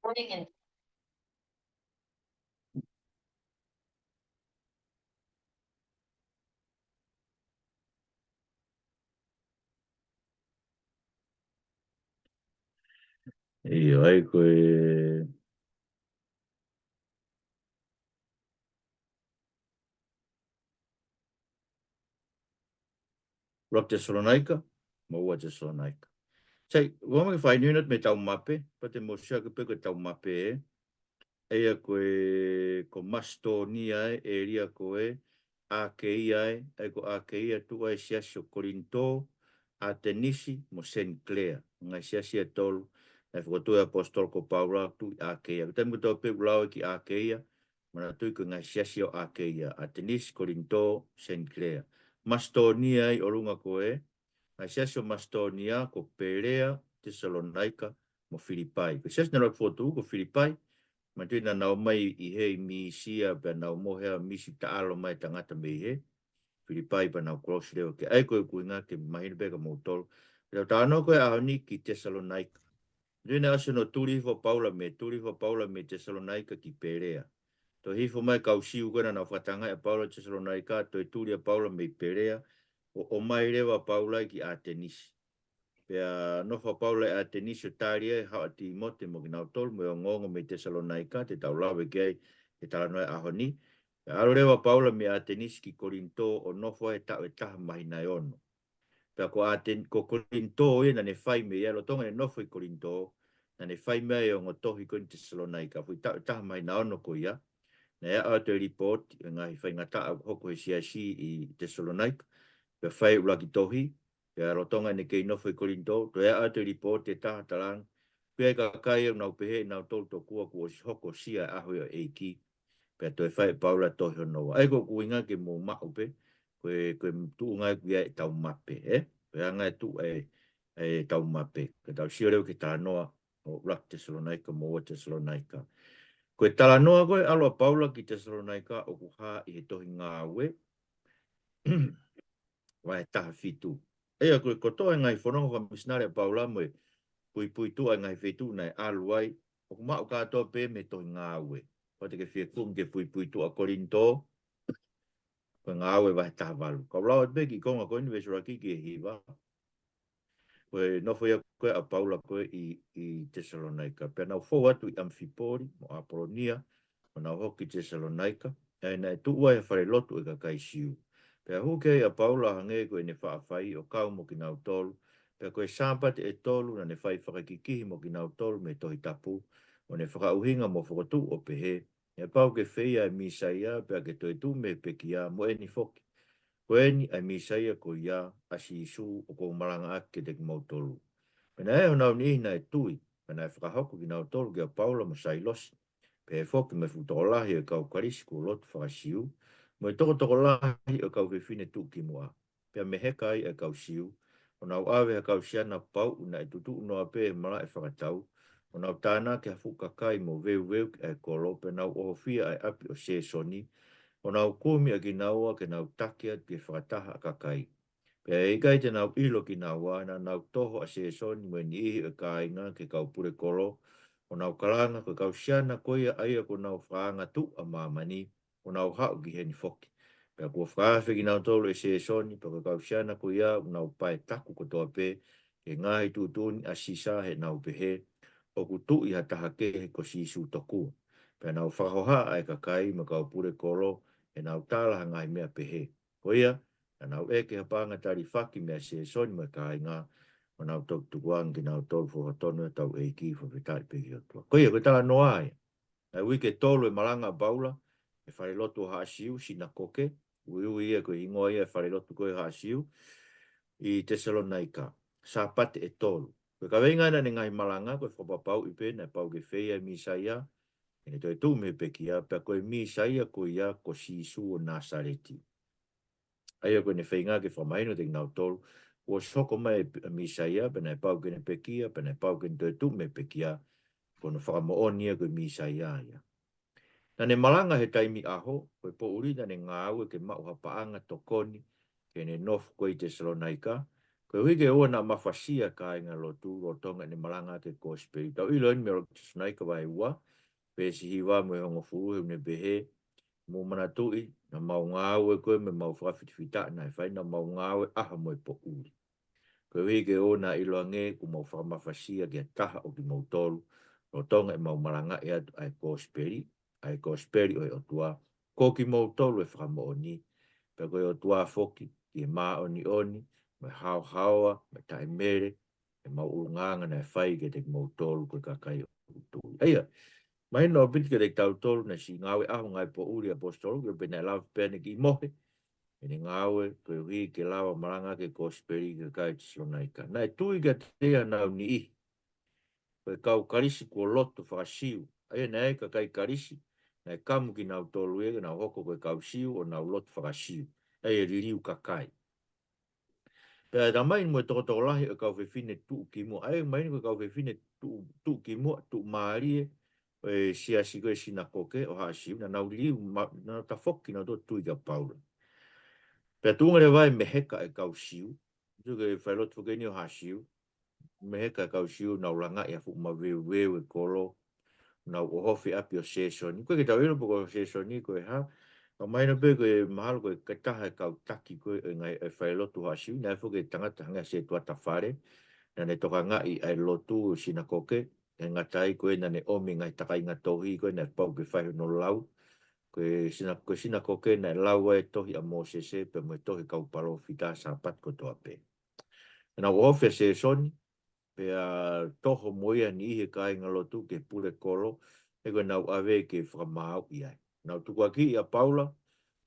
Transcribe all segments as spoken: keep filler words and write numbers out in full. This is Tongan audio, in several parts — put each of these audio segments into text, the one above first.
Morning and ʻIo, ʻa ia ko e ʻUluaki Tesalonaika, mo Ua Tesalonaika. Sai, ʻoku mau fai ni ʻi he tau mape, pea te mou sio ki he pē ko e tau mape ē. ʻA ia ko e, ko Masitōnia ē, ʻēlia ko ē, ʻAkeia ē, ʻa ia ko ʻAkeia tuʻu ai e siasi ʻo Kolinitō, ʻAtenisi, mo Senitelea. Ngaahi siasi ʻe tolu, naʻe fokotuʻu ʻe he ʻaposetolo ko Paula tuʻu ʻi ʻAkeia. Ko e taimi kotoa pē ʻoku lau ki ʻAkeia, manatuʻi ko e ngaahi siasi ʻo ʻAkeia, ʻAtenisi, Kolinitō, Senitelea. Masitōnia ʻi ʻolunga ko ē, ngaahi siasi ʻo Masitōnia ko Pelea, Tesalonaika, mo Filipai. Ko e siasi naʻe ʻuluaki fokotuʻu ko Filipai, manatuʻi naʻa nau ō mai ʻi hē ʻi Misia, pea nau mohe ʻa Misia taʻalo mai tangata mei hē, Filipai pea nau kolosi leva ki ai. Ko e ʻuhinga ke mahino pē kia moutolu. Pea tau talanoa ko ē ʻaho ni ki Tesalonaika. Manatuʻi naʻe ʻosi hono tuli hifo ʻa Paula mei, tuli hifo ʻa Paula mei Tesalonaika ki Pelea. Toe hifo mai e kau Siu ko ē naʻa nau fakatangaʻi ʻa Paula ʻi Tesalonaika, toe tuli ʻa Paula mei Pelea, ʻo, ʻomai leva ʻa Paula ki ʻAtenisi. Pea nofo ʻa Paula ʻi ʻAtenisi ʻo tali ai e haʻu ʻa Tīmote mo kinautolu mo e ongoongo mei Tesalonaika, te tau lave ki ai he talanoa ʻo e ʻaho ni. Pea ʻalu leva ʻa Paula mei ʻAtenisi ki Kolinitō ʻo nofo ai e taʻu ʻe taha māhina ʻe ono. Pea ko ʻAten-, ko Kolinitō ia naʻa ne fai mei ai, lolotonga ʻene nofo ʻi Kolinitō, naʻa ne fai mei ai e ongo tohi ko eni Tesalonaika, foʻi taʻu ʻe taha māhina ʻe ono ko ia, naʻe aʻu atu e lipooti, e ngaahi faingataʻa ʻoku hoko he siasi ʻi Tesalonaika, pea fai e ʻuluaki tohi, pea lolotonga ʻene kei nofo ʻi Kolinitō, toe aʻu atu e lipooti ʻe taha talaange, ʻoku ʻi ai e kakai ʻoku nau pehē ʻe nautolu tokua kuo ʻosi hokosia e ʻaho ia ʻo e ʻEiki, pea toe fai ʻe Paula e tohi hono ua. ʻA ia ko e ʻuhinga ke mou maʻu pē, ko e, ko e tuʻunga ia ʻoku ʻi ai e tau mape, ē? Ko e anga e tuʻu e, e tau mape. Ka tau sio leva ki he talanoa ʻo ʻUluaki Tesalonaika mo Ua Tesalonaika. Ko e talanoa ko ē ʻalu ʻa Paula ki Tesalonaika ʻoku hā ʻi he tohi Ngāue, vahe taha fitu. ʻA ia ko e kotoa e ngaahi fononga fakamisinale ʻa Paula mo e puipuituʻa e ngaahi feituʻu naʻe ʻalu ai, ʻoku maʻu kātoa pē mei he tohi Ngāue. ʻOua te ke fie kumi ki he puipuituʻa Kolinitō, ko e Ngāue vahe taha valu. Kau lau atu pē ki he konga ko eni veesi ʻuluaki ki he hiva. Ko e nofo ia ko ē ʻa Paula ko ē ʻi, ʻi Tesalonaika. Pea nau fou atu ʻi ʻAmifipoli mo ʻApolonia, ʻo nau hoko ki Tesalonaika, ʻa ia naʻe tuʻu ai e falelotu ʻo e kakai Siu. Pea hū ki ai ʻa Paula ʻo hangē ko ʻene faʻa fai ʻo kau mo kinautolu, pea ko e Sāpate ʻe tolu naʻa ne fai fakakikihi mo kinautolu mei he Tohi Tapu, ʻo ne fakaʻuhinga mo fokotuʻu ʻo pehē, ʻE pau ke feia e Mīsaia, pea ke toetuʻu mei he pekia, mo eni foki. Ko eni ʻa e Mīsaia ko ia, ʻa Sīsū, ʻoku ou malangaʻaki kiate kimoutolu. Pea naʻe ʻi ai honau niʻihi naʻe tui, pea naʻe fakahoko kinautolu kia Paula mo Sailosi, pehē foki mo e fuʻu tokolahi ʻo e kau Kalisi kuo lotu faka-Siu, mo e tokotokolahi ʻo e kau fefine tuʻukimuʻa, pea meheka ai ʻa e kau Siu, ʻo nau ʻave ha kau siana pauʻu naʻe tutuʻu noa pē he malaʻe fakatau, ʻo nau tānaki ha fuʻu kakai mo veuveuki ʻa e kolo, pea nau ʻohofia ʻa e ʻapi ʻo Sēsoni, ʻo nau kumi ʻa kinaua ke nau taki atu ki he fakataha ʻa e kakai. Pea ʻe ʻikai te nau ʻilo kinaua, naʻa nau toho ʻa Sēsoni mo e niʻihi ʻo e kāinga ki he kau pule kolo, ʻo nau kalanga ko e kau siana ko ia ʻa ia kuo nau fakaangatuʻu ʻa māmani, ʻo nau haʻu ki heni foki. Pea kuo fakaafe kinautolu ʻe Sēsoni, pea ko e kau siana ko ia, ʻoku nau pae taku kotoa pē, ki he ngaahi tuʻutuʻuni ʻa Sisa heʻenau pehē, ʻoku tuʻi ha taha kehe ko Sīsū tokua. Pea nau fakahohaʻa ʻa e kakai mo e kau pule kolo, heʻenau tala ha ngaahi meʻa pehē. Ko ia, naʻa nau ʻeke ha paʻanga talifaki meia Sēsoni mo e kāinga, ʻo nau toki tukuange kinautolu, fakatonu ʻetau ʻEiki, fakafetaʻi pē ki he ʻOtua. Ko ia, ko e talanoa ia. ʻA e uike ʻe tolu e malanga ʻa Paula, he falelotu ʻo haʻa Siu, sinakoke, uiui ia ko e hingoa ia e falelotu ko ē ʻo haʻa Siu, ʻi Tesalonaika, Sāpate ʻe tolu. Ko e kaveinga ʻena ʻene ngaahi malanga, ko e fakapapauʻi pē naʻe pau ke feia e Mīsaia, ʻene toetuʻu mei he pekia, pea ko e Mīsaia ko ia ko Sīsū ʻo Nāsaleti. ʻA ia ko ʻene feinga ke fakamahino kiate kinautolu, kuo ʻosi hoko mai e Mīsaia, pea naʻe pau ke ne pekia, pea naʻe pau ke ne toetuʻu mei he pekia, ko hono fakamoʻoni ia ko e Mīsaia ia. Naʻa ne malanga he taimi ʻaho, ko e poʻuli naʻa ne ngāue ke maʻu ha paʻanga tokoni, ke ne nofo ko ē ʻi Tesalonaika, ko Koeʻuhi ke ʻoua naʻa mafasia e kāingalotu lolotonga ʻene malangaʻaki e kosipeli. Tau ʻilo eni mei he ʻuluaki Tesalonaika vahe ua, veesi hiva mo e hongofulu, he ʻoku ne pehē, mou manatuʻi, naʻa mau ngāue ko ē mo ʻemau fakafitafitaʻi naʻe fai, naʻa mau ngāue ʻaho mo e poʻuli. Koeʻuhi ke ʻoua naʻa ʻiloange kuo mau fakamafasia ki ha taha ʻo kimoutolu lolotonga ʻemau malangaʻi atu ʻa e kosipeli, ʻa e kosipeli ʻo e ʻOtua, ko kimoutolu e fakamoʻoni, pea ko e ʻOtua foki, ki he māʻoniʻoni, mo e haohaoa, mo e taʻemele, ʻemau ʻulungaanga naʻe fai kiate kimoutolu ko e kakai ʻoku tui. ʻA ia, mahino ʻaupito kiate kitautolu naʻe siʻi ngāue ʻaho ngāue poʻuli ʻa e ʻaposetolo, ʻio pea naʻe lava pē ʻene kiʻi mohe ʻene ngāue, koeʻuhi ke lava malangaʻaki e kosipeli ki he kakai Tesalonaika. Naʻe tui kiate ia ʻenau niʻihi, ko e kau Kalisi kuo lotu faka-Siu. ʻA ia naʻe ʻi ai e kakai Kalisi, naʻe kamu kinautolu ia ke nau hoko ko e kau Siu ʻo nau lotu faka-Siu. ʻA ia liliu kakai. Pea talamai mo e tokotokolahi ʻo e kau fefine tuʻukimuʻa. ʻA ia mahino ko e kau fefine tuʻu, tuʻukimuʻa, tuʻumālie, ʻo e siasi ko e sinakoke ʻo Haʻa Siu. Naʻa nau liliu, ma-, naʻa nau tafoki naʻa nau tui kia Paula. Pea tuʻunga leva e meheka e kau Siu. Tuʻu ke failotu foki eni ʻo Haʻa Siu. Meheka e kau Siu nau langaʻi ha fuʻu maveuveu e kolo. Nau ʻohofi ʻapi ʻo Sēsoni. ʻOku ʻikai ke tau ʻilo pe ko Sēsoni ko e hā. Ka mahino pē ko e mahalo ko e kakai taha e kau taki ko ē ʻo e ngaahi e failotu Haʻa Siu. Naʻe foki e tangata hangē ha sētuata fale. Naʻa ne tokangaʻi ʻa e lotu ʻo e sinakoke. ʻE ngata ai ko ē naʻa ne ʻomi e ngaahi takainga tohi ko ē naʻe pau ke fai hono lau. Ko e sina-, ko e sinakoke naʻe lau ai e tohi ʻa Mōsese pea mo e tohi kau palōfita Sāpate kotoa pē. Naʻa nau ʻohofi ʻa Sēsoni, pea toho mo ia e niʻihi e kāingalotu ki he pule kolo, he ko ʻenau ʻave ke fakamaauʻi ai. Nau tukuakiʻi ʻa Paula,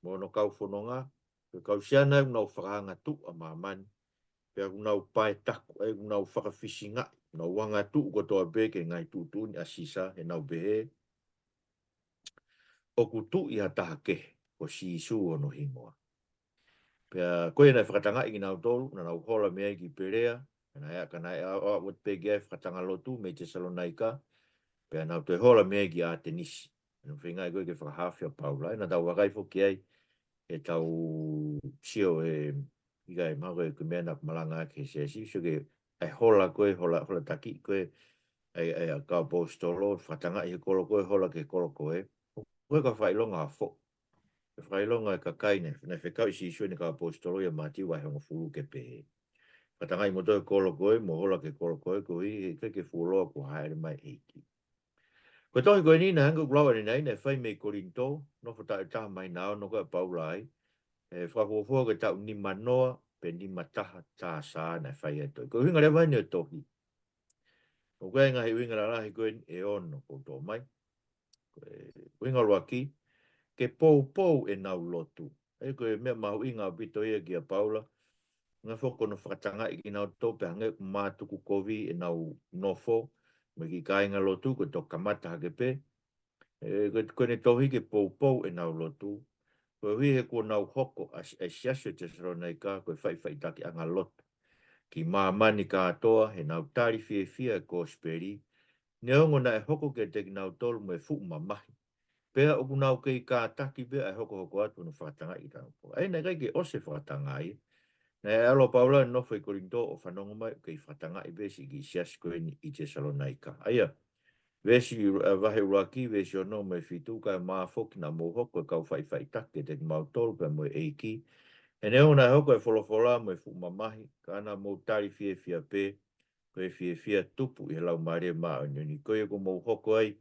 mo hono kau fononga, ko e kau siana ʻoku nau fakaangatuʻu ʻa māmani, pea ʻoku nau paetaku, ʻa ia ʻoku nau fakafisingaʻi, nau angatuʻu kotoa pē ki he ngaahi tuʻutuʻuni ʻa Sisa, he ʻoku nau pehē, ʻoku tuʻi ha taha kehe, ko Sīsū hono hingoa. Pea ko ia naʻe fakatangaʻi kinautolu, naʻa nau hola mei ai ki Pelea, ka naʻe, ka naʻe ʻa, ʻa, ʻoatu pē ki ai e fakatanga lotu mei Tesalonaika, pea nau toe hola mei ai ki ʻAtenisi. Naʻa nau feingaʻi ko ē ke fakahaofi ʻa Paula, ʻa ia naʻa tau vakai foki ai, ʻetau sio he, ʻikai mahalo ko e meʻa naʻa ku malangaʻaki he siasi, sio ki he hola ko ē, hola, hola taki ko ē, ʻa e, ʻa e kau ʻaposetolo, fakatangaʻi he kolo ko ē, hola ki he kolo ko ē, ko e kau fakaʻilonga foʻou. ʻE fakaʻilonga e kakai naʻe, naʻe fekauʻi ʻe Sīsū ʻene kau ʻaposetolo ʻia Mātiu vahe hongofulu ke pehē, fakatangaʻi kimoutolu he kolo ko ē, mo hola ki he kolo ko ē, koeʻuhi he ʻikai ke fuoloa kuo hāʻele mai e ʻEiki. Ko e tohi ko eni naʻe hangē ʻoku lau ʻanenai naʻe fai mei Kolinitō, nofo taʻu ʻe taha māhina ono ko ē ʻa Paula ai, ʻe fakafuofua ko e taʻu nima noa, pe nima taha taha naʻe fai ai e tohi. Ko e ʻuhinga leva eni ʻo e tohi. ʻOku ʻi ai e ngaahi ʻuhinga lalahi ko eni ʻe ono ʻoku ou toʻo mai. Ko e ʻuhinga ʻuluaki, ke poupou ʻenau lotu. ʻA ia ko e meʻa mahuʻinga ʻaupito ia kia Paula. Hangē foki ko hono fakatangaʻi kinautolu pea hangē ʻoku mātuku kovi ʻenau nofo, mo e kiʻi kāingalotu, ko e toki kamata hake pē. ʻE, ko, ko ʻene tohi ke poupou ʻenau lotu. Koeʻuhi he kuo nau hoko ʻa si-, ʻa e siasi ʻo Tesalonaika ko e faʻifaʻitakiʻanga lotu. Ki māmani kātoa, he naʻa nau tali fiefia e kosipeli, neongo naʻe hoko kiate kinautolu mo e fuʻu mamahi. Pea ʻoku nau kei kātaki pē ʻa e hokohoko atu hono fakatangaʻi kinautolu. ʻA ia naʻe ʻikai ke ʻosi e fakatangaʻi. Naʻe ʻalu ʻa Paula ʻo nofo ʻi Kolinitō ʻo fanongo mai ʻoku kei fakatangaʻi pē siʻi kiʻi siasi ko eni ʻi Tesalonaika. ʻA ia, veesi, ʻa, vahe ʻuluaki, veesi ono mo e fitu, kae ʻumaʻā foki naʻa mou hoko ko e kau faʻifaʻitaki kiate kimautolu pea mo e ʻEiki. He neongo naʻe hoko e folofola mo e fuʻu mamahi, ka naʻa mou tali fiefia pē, ko e fiefia tupu ʻi he Laumālie Māʻoniʻoni. Ko ia kuo mou hoko ai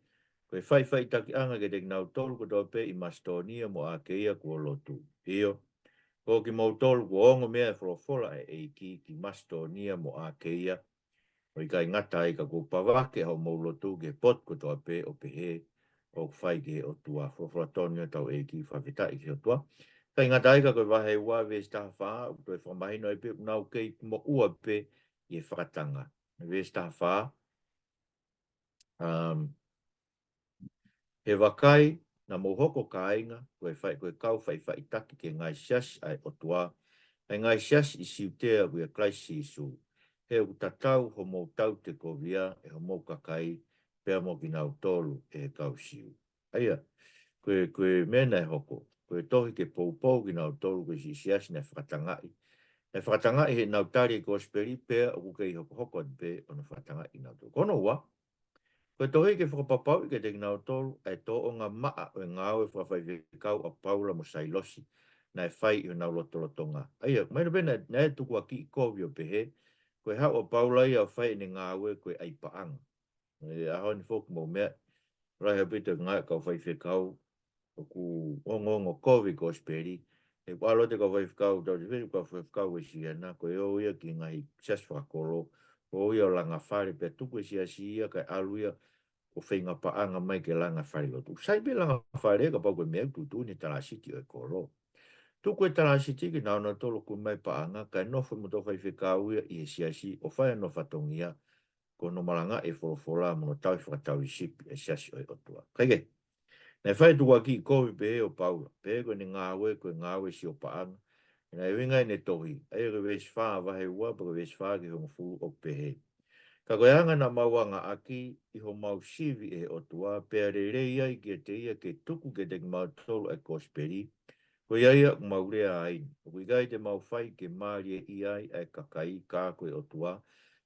ko e faʻifaʻitakiʻanga kiate kinautolu kotoa pē ʻi Masitōnia mo ʻAkeia kuo lotu. ʻIo, ko kimoutolu kuo ongo mei ai e folofola ʻa e ʻEiki ki Masitōnia mo ʻAkeia, ʻo ʻikai ngata ai ka kuo pavake hoʻomou lotu ki he potu kotoa pē ʻo pehē ʻoku fai ki he ʻOtua. Folofola tonu ia ʻa hotau ʻEiki, fakafetaʻi ki he ʻOtua. ʻIkai ngata ai ka ko e vahe ua veesi taha fā, ʻoku toe fakamahino ai pē ʻoku nau kei moʻua pē ʻi he fakatanga. Veesi taha fā, um, he vakai, naʻa mou hoko kāinga, ko e fai, ko e kau faʻifaʻitaki ki he ngaahi siasi ʻa e ʻOtua, ʻa e ngaahi siasi ʻi Siutea ʻoku ʻia Kalaisi Sīsū. He ʻoku tatau hoʻomou tautekovia ʻe hoʻomou kakai, pea mo kinautolu ʻe he kau Siu. ʻA ia, ko e, ko e meʻa naʻe hoko, ko e tohi ke poupou kinautolu ko e siʻi siasi naʻe fakatangaʻi. ʻe fakatangaʻi heʻenau tali e kosipeli, pea ʻoku kei hokohoko atu pē ʻo ne fakatangaʻi kinautolu. Ko hono ua, ko e tohi ke fakapapauʻi kiate kinautolu ʻa e tōʻonga maʻa ʻo e ngāue fakafaifekau ʻa Paula mo Sailosi naʻe fai ʻi honau lotolotonga. ʻA ia, mahino pē naʻe, naʻe tukuakiʻi kovi ʻo pehē, ko e haʻu ʻa Paula ia ʻo fai ʻene ngāue ko e ʻai paʻanga. ʻI he ʻaho ni foki mou meaʻi, lahi ʻaupito e ngaahi kau faifekau ʻoku ongoongo kovi e kosipeli. He ʻoku ʻalu atu e kau faifekau, tau te fei kau faifekau ʻi Siana, ko e ō ia ki he ngaahi siasi fakakolo, ō ia ʻo langa fale, pea tuku e siasi ia kae ʻalu ia ʻo feinga paʻanga mai ke langa falelotu. Sai pē langa fale, kapau ko e meʻa ʻoku tuʻutuʻuni he talāsiti ʻo e kolo. Tuku e talāsiti ke nau ō nautolu ʻo kumi mai paʻanga, kae nofo e motuʻa faifekau ia ʻi he siasi ʻo fai hono fatongia, ko hono malangaʻi e folofola mo hono tauhi fakatauhisipi e siasi ʻo e ʻOtua. Kaekehe, naʻe fai e tukuakiʻi kovi pehē ʻo Paula, pehē ko ʻene ngāue ko e ngāue sio paʻanga, he naʻe ʻuhinga ʻene tohi, ʻa ia ko e veesi fā, vahe ua pea ko e veesi fā ki he hongofulu, ʻoku pehē: Ka ko e anga naʻa mau anga ʻaki ʻi homau sivi ʻe he ʻOtua, pea lelei ai kiate ia ke tuku kiate kimautolu ʻa e kosipeli, ko ia ia ʻoku mau lea ai ni, ʻoku ʻikai te mau fai ke mālieʻia ai ʻa e kakai, ka ko e ʻOtua,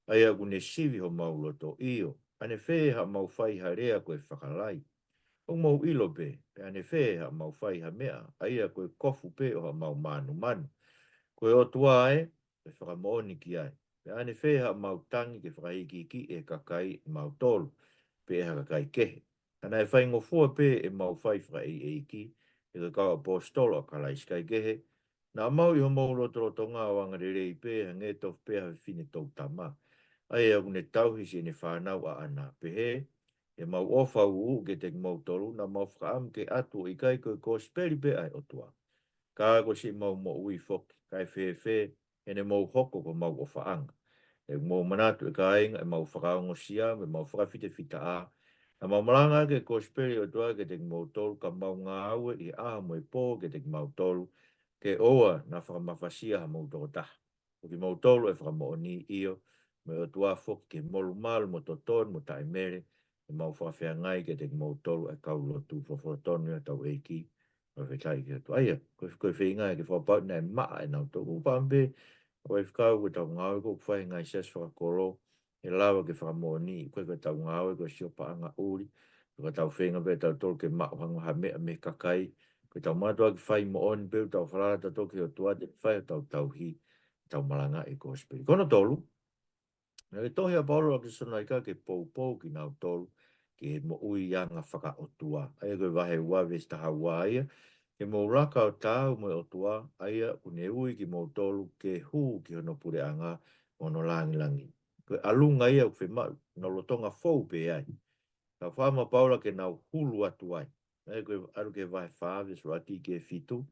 ʻa ia ʻoku ne sivi homau loto. ʻIo, ʻanefē haʻamau fai ha lea ko e fakalai? ʻOku mou ʻilo pē, pe ʻanefē haʻamau fai ha meʻa, ʻa ia ko e kofu pē ʻo haʻamau mānumanu? Ko e ʻOtua ē, ʻe fakamoʻoni ki ai. Pe ʻanefē haʻamau tangi ke fakaikiiki ʻe he kakai ʻemautolu, pe ʻe ha kakai kehe? Ka naʻe faingofua pē ʻemau fai fakaʻeiʻeiki, ʻe ko e kau ʻaposetolo ʻa Kalaisi. Kaekehe, naʻa mau ʻi homou lotolotonga ʻo angalelei pē, hangē tofu pē ha fefine toutama, ʻa ia ʻoku ne tauhi siʻene fānau ʻaʻana. Pehē, ʻemau ʻofa ʻuʻuʻu kiate kimoutolu, naʻa mau fakaʻamu ke ʻatu ʻo ʻikai ko e kosipeli pē ʻa e ʻOtua, ka ko siʻemau moʻui foki, kae fēfē heʻene mou hoko ko homau ʻofaʻanga? ʻOku mou manatu, ʻe kāinga, ʻemau fakaongosia mo ʻemau fakafitefitaʻa, naʻa mau malangaʻaki e kosipeli ʻo e ʻOtua kiate kimoutolu, ka mau ngāue ʻi he ʻaho mo e pō kiate kimautolu, ke ʻoua naʻa fakamafasia hamou tokotaha. Ko kimoutolu ʻe fakamoʻoni, ʻio, mo e ʻOtua foki, ki he molumalu mo totonu mo taʻemele, ʻemau fakafeangai kiate kimoutolu ʻa e kau lotu. Folofola tonu ia hotau ʻEiki. Fakafetaʻi ki he ʻOtua. ʻA ia, ko e, ko e feinga ia ke fakapapauʻi naʻe maʻa ʻenautolu. Ko e pāmu pē, ʻo e faifekau, ko ʻetau ngāue ʻoku fai he ngaahi siasi fakakolo, ʻe lava ke fakamoʻoni, ʻikai ko ʻetau ngāue ko e sio paʻanga ʻuli, ko ʻetau feinga pē ʻetautolu ke maʻu hangē ha meʻa mei he kakai, ko ʻetau mātuʻaki fai moʻoni pē ʻoku tau falala ʻatautolu ki he ʻOtua te ne fai hotau tauhi, tau malangaʻi e kosipeli. Ko hono tolu, naʻe tohi ʻa Paula ki he Tesalonaika ke poupou kinautolu ki he moʻui anga fakaʻotua. ʻA ia ko e vahe ua veesi taha ua ia, ke mou laka ʻo taau mo e ʻOtua, ʻa ia ʻoku ne ui kimoutolu ke hū ki hono puleʻanga mo hono lāngilangi. Ko e ʻalunga ia ʻoku fiemaʻu, nau lolotonga fou pē ai. Ka fakaʻamu ʻa Paula ke nau hulu atu ai. ʻA ia ko e ʻalu ki he vahe fā, veesi ʻuluaki ki he fitu.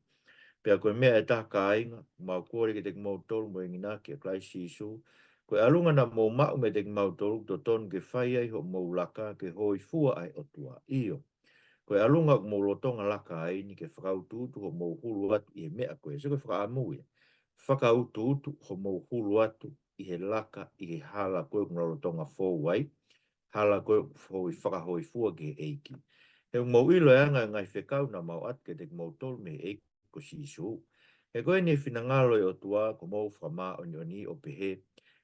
Pea ko e meʻa ʻe taha, kāinga, mau kole kiate kimoutolu mo e enginaki ʻa Kalaisi Sīsū, ko e ʻalunga naʻa mou maʻu meiate kimautolu, ʻoku totonu ke fai ai hoʻomou laka ke hōifua ʻa e ʻOtua. ʻIo, ko e ʻalunga ʻoku mou lolotonga laka ai ni ke fakautuutu hoʻomou hulu atu ʻi he meʻa ko ia. Sai ko e fakaʻamu ia. Fakautuutu hoʻomou hulu atu ʻi he laka ʻi he hala ko ē ʻoku mou lolotonga fou ai, hala ko ē ʻoku fou ʻi he fakahōifua ki he ʻEiki. He ʻoku mou ʻilo e anga e ngaahi fekau naʻa mau ʻatu kiate kimoutolu mei he ʻEiki ko Sīsū. He ko eni e finangalo ʻo e ʻOtua, ko homou fakamāʻoniʻoni, ʻo pehē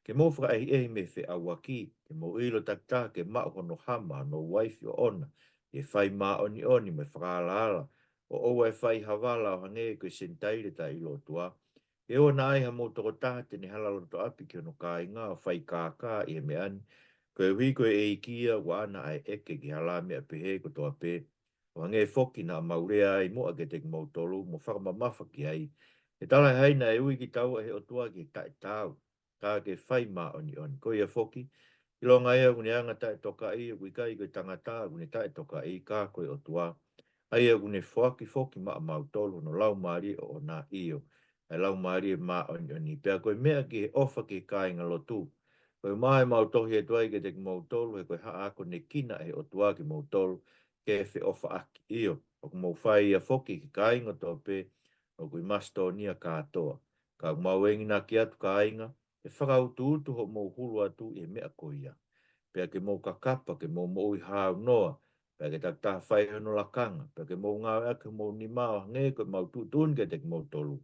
ke mou fakaʻehiʻehi mei he feʻauaki, ke mou ʻilo takitaha ke maʻu hono hama, hono uaifi ʻoʻona, ʻi he fai māʻoniʻoni mo e fakaalaala, ʻo ʻoua ʻe fai ha vala ʻo hangē ko e Senitaile taʻeʻilo ʻOtua, ke ʻoua naʻa ai hamou tokotaha te ne hala loto ʻapi ki hono kāinga ʻo fai kākā ʻi he meʻa ni, koeʻuhi ko e ʻEiki ia ʻoku ʻaʻana ʻa e ʻeke ki he hala meʻa pehē kotoa pē, ʻo hangē foki naʻa mau lea ai muʻa kiate kimoutolu mo fakamamafa ki ai, he talaʻehai naʻe ui kitaua ʻe he ʻOtua ki he taʻetaau, ka ke fai māʻoniʻoni. Ko ia foki, ʻilonga ia ʻoku ne anga taʻetokaʻi, ʻoku ʻikai ko e tangata ʻoku ne taʻetokaʻi, ka ko e ʻOtua, ʻa ia ʻoku ne foaki foki maʻamautolu hono Laumālie ʻoʻona, ʻio, ʻa e Laumālie Māʻoniʻoni. Pea ko e meʻa ki he ʻofa ki he kāingalotu, ko e meʻa ʻemau tohi atu ai kiate kimoutolu, he ko e haʻa akonekina ʻe he ʻOtua kimoutolu ke feʻofaʻaki. ʻIo, ʻoku mou fai ia foki ki he kāinga kotoa pē ʻoku ʻi Masitōnia kātoa. Ka ʻoku mau enginaki atu, kāinga, ke fakautuutu hoʻomou hulu atu ʻi he meʻa ko ia, pea ke mou kakapa, ke mou moʻui haunoa, pea ke takitaha fai hono lakanga, pea ke mou ngāueʻaki homou nima ʻo hangē ko ʻemau tuʻutuʻuni kiate kimoutolu,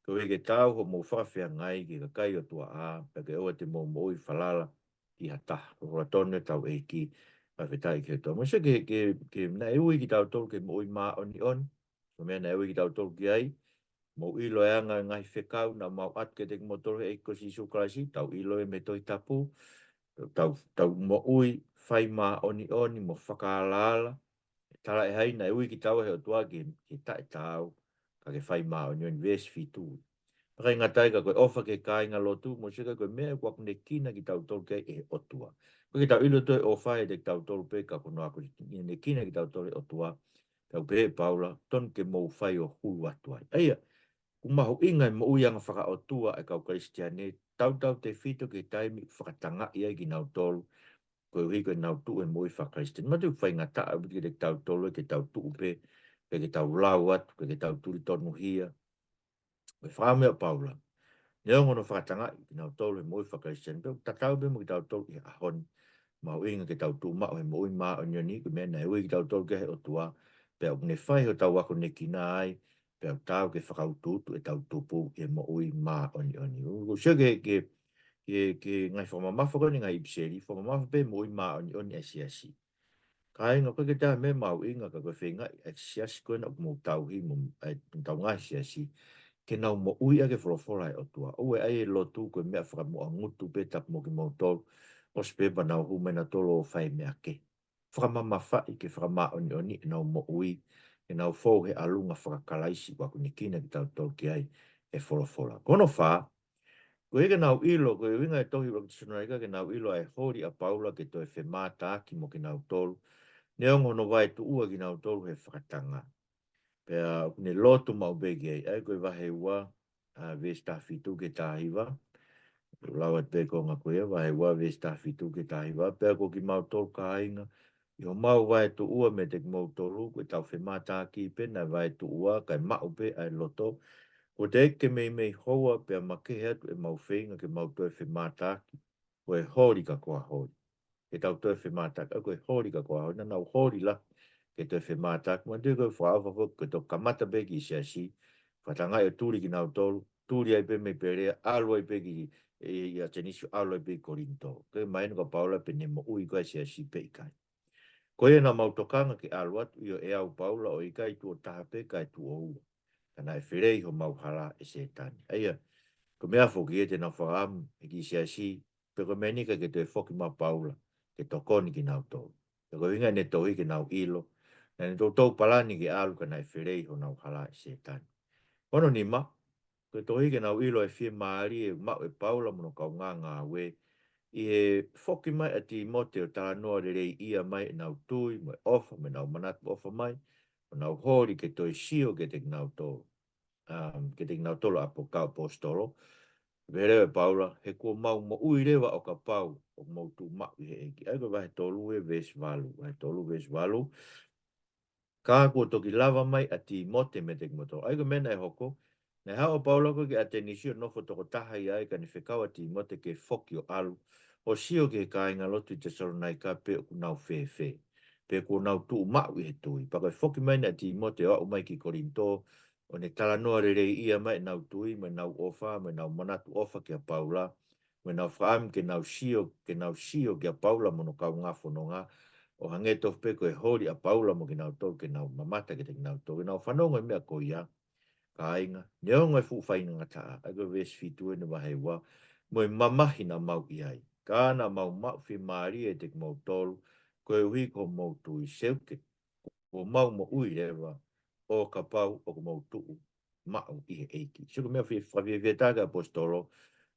Koeʻuhi ke taau hoʻomou fakafeangai ki he kakai ʻOtua ʻā, pea ke ʻoua te mou moʻui falala ki ha taha. Ko e folofola tonu ʻa hotau ʻEiki, fakafetaʻi ki he ʻOtua. Mou sio ki he, ki he, ki he naʻe ui kitautolu ki he moʻui māʻoniʻoni. Ko e meʻa naʻe ui kitautolu ki ai, mou ʻilo e anga e ngaahi fekau naʻa mau ʻatu kiate kimoutolu ʻe he ʻEiki ko Sīsū Kalaisi, tau ʻilo ia mei he Tohi Tapu, tau, tau moʻui fai māʻoniʻoni mo fakaalaala, talaʻehai naʻe ui kitaua ʻe he ʻOtua ki he, ki he taʻetaau, ka ke fai māʻoniʻoni, veesi fitu. Pea ʻikai ngata ai ka ko e ʻofa ki he kāingalotu, mou sio ki ai ko e meʻa ʻoku akonekina kitautolu ki ai ʻe he ʻOtua. ʻOku ʻikai ke tau ʻilo ʻe he ʻOtua ʻiate kitautolu pē ka ko hono akonekina kitautolu ʻe he ʻOtua, pea ʻoku pehē ʻe Paula, tonu ke mou fai ʻo hulu atu ai. ʻA ia, ʻoku mahuʻinga e moʻui anga fakaʻotua ʻa e kau Kalisitiane, tautautefito ki he taimi ʻoku fakatangaʻi ai kinautolu, koeʻuhi ko ʻenau tuʻu he moʻui faka-Kalisitiane. Manatuʻi ʻoku faingataʻa ʻaupito kiate kitautolu ke tau tuʻu pē, pe ke tau lau atu, pe ke tau tuli tonuhia. Ko e fakaʻamu ia ʻa Paula, neongo hono fakatangaʻi kinautolu he moʻui faka-Kalisitiane, pea ʻoku tatau pē mo kitautolu ʻi he ʻaho ni. Mahuʻinga ke tau tuʻu maʻu he moʻui māʻoniʻoni, ko e meʻa naʻe ui kitautolu ki ai ʻe he ʻOtua, pea ʻoku ne fai hotau akonekina ai, pea ʻoku taau ke fakautuutu ʻetau tupu ʻi he moʻui māʻoniʻoni. ʻOku ou sio ki he, ki he, ki he, ki he ngaahi fakamamafa ko eni, ngaahi ʻipiseli, fakamamafa pē moʻui māʻoniʻoni ʻa e siasi. Kāinga, ʻoku ʻikai ke toe ʻi ai ha meʻa mahuʻinga ka ko e feingaʻi ʻa e siasi ko ena ʻoku mou tauhi mo, ʻa e, ʻetau ngaahi siasi, ke nau moʻui ʻaki e folofola ʻa e ʻOtua. ʻOua ʻe ʻai e lotu ko e meʻa fakamuʻa ngutu pē tapu mo kimoutolu, ʻosi pē pea nau hū mai nautolu ʻo fai e meʻa kehe. Fakamamafaʻi ke fakamāʻoniʻoni ʻenau moʻui, ke nau fou he ʻalunga faka-Kalaisi ʻoku akonekina kitautolu ki ai ʻe he folofola. Ko hono fā, koeʻuhi ke nau ʻilo, ko e ʻuhinga e tohi ʻuluaki Tesalonaika ke nau ʻilo ʻa e holi ʻa Paula ke toe femātaaki mo kinautolu, neongo hono vaetuʻua kinautolu he fakatanga. Pea ʻoku ne lotu maʻu pē ki ai, ʻa ia ko e vahe ua, ʻa, veesi taha fitu ki he taha hiva. Lau atu pē ko e ngaahi ko ia, vahe ua veesi taha fitu ki he taha hiva. Pea ko kimautolu kāinga, ʻi homau vaetuʻua meiate kimoutolu, ko ʻetau femātaaki pē naʻe vaetuʻua, kae maʻu pē ʻa e loto. Kuo teʻeki ke meimei houa, pea makehe atu ʻemau feinga ke mau toe femātaaki. Ko e holi ka ko ha holi. Ke tau toe femātaaki, ʻa ia ko e holi ka ko ha holi, naʻa nau holi lahi ke toe femātaaki. Manatuʻi ko e fakaʻofa foki, ko e toki kamata pē ki he siasi, fakatangaʻi ʻo tuli kinautolu, tuli ai pē mei Pelea, ʻalu ai pē ki, ʻi, ʻi ʻAtenisi, ʻalu ai pē ki Kolinitō. Ko e mahino kia Paula pe ne moʻui ko ē ʻa e siasi pe ʻikai. Ko ia naʻa mau tokanga ke ʻalu atu, ʻio ʻe au Paula ʻo ʻikai tuʻo taha pē kae tuʻo ua. Ka naʻe felei homau hala ʻe Sētane. ʻA ia, ko e meʻa foki ia te nau fakaʻamu e kiʻi siasi, pe ko e meʻa ni ka ke toe foki mai ʻa Paula ke tokoni kinautolu. Pea ko e ʻuhinga ʻene tohi ke nau ʻilo, naʻa ne toutou palani ke ʻalu ka naʻe felei honau hala ʻe Sētane. Ko hono nima, ko e tohi ke nau ʻilo e fiemālie ʻoku maʻu ʻe Paula mo hono kaungāngāue, ʻi he foki mai ʻa Tīmote ʻo talanoa leleiʻia mai ʻenau tui, mo e ʻofa, mo ʻenau manatu ʻofa mai, mo ʻenau holi ke toe sio kiate kinautolu, um, kiate kinautolu ʻa e ʻapo-, kau ʻaposetolo. Pehē leva ʻe Paula, he kuo mau moʻui leva ʻo kapau ʻoku mou tuʻu maʻu ʻi he ʻEiki. ʻA ia ko e vahe tolu ʻa e veesi valu, vahe tolu veesi valu. Ka kuo toki lava mai ʻa Tīmote meiate kimoutolu. ʻA ia ko e meʻa naʻe hoko, naʻe haʻu ʻa Paula ko ē ki ʻAtenisi ʻo nofo tokotaha ʻi ai ka ne fekau ʻa Tīmote ke foki ʻo ʻalu, ʻo sio ki he kāingalotu ʻi Tesalonaika pe ʻoku nau fēfē, pe kuo nau tuʻu maʻu ʻi he tui. Pea ko e foki mai ʻa Tīmote ʻo aʻu mai ki Kolinitō, ʻo ne talanoa leleiʻia mai ʻenau tui, mo ʻenau ʻofa, mo ʻenau manatu ʻofa kia Paula, mo ʻenau fakaʻamu ke nau sio, ke nau sio kia Paula mo hono kaungā fononga, ʻo hangē tofu pē ko e holi ʻa Paula mo kinautolu ke nau mamata kiate kinautolu, ke nau fanongo e meʻa ko ia, kāinga, neongo e fuʻu faingataʻa, ʻa ia ko e veesi fitu ʻene vahe ua, mo e mamahi naʻa mau ʻi ai. Ka naʻa mau maʻu fiemālie ʻiate kimoutolu, koeʻuhi ko hoʻomou tui, seuke, kuo mau moʻui leva, ʻo kapau ʻoku mou tuʻu maʻu ʻi he ʻEiki. Sio ko e meʻa fie-, fakafiefia taha ki he ʻaposetolo,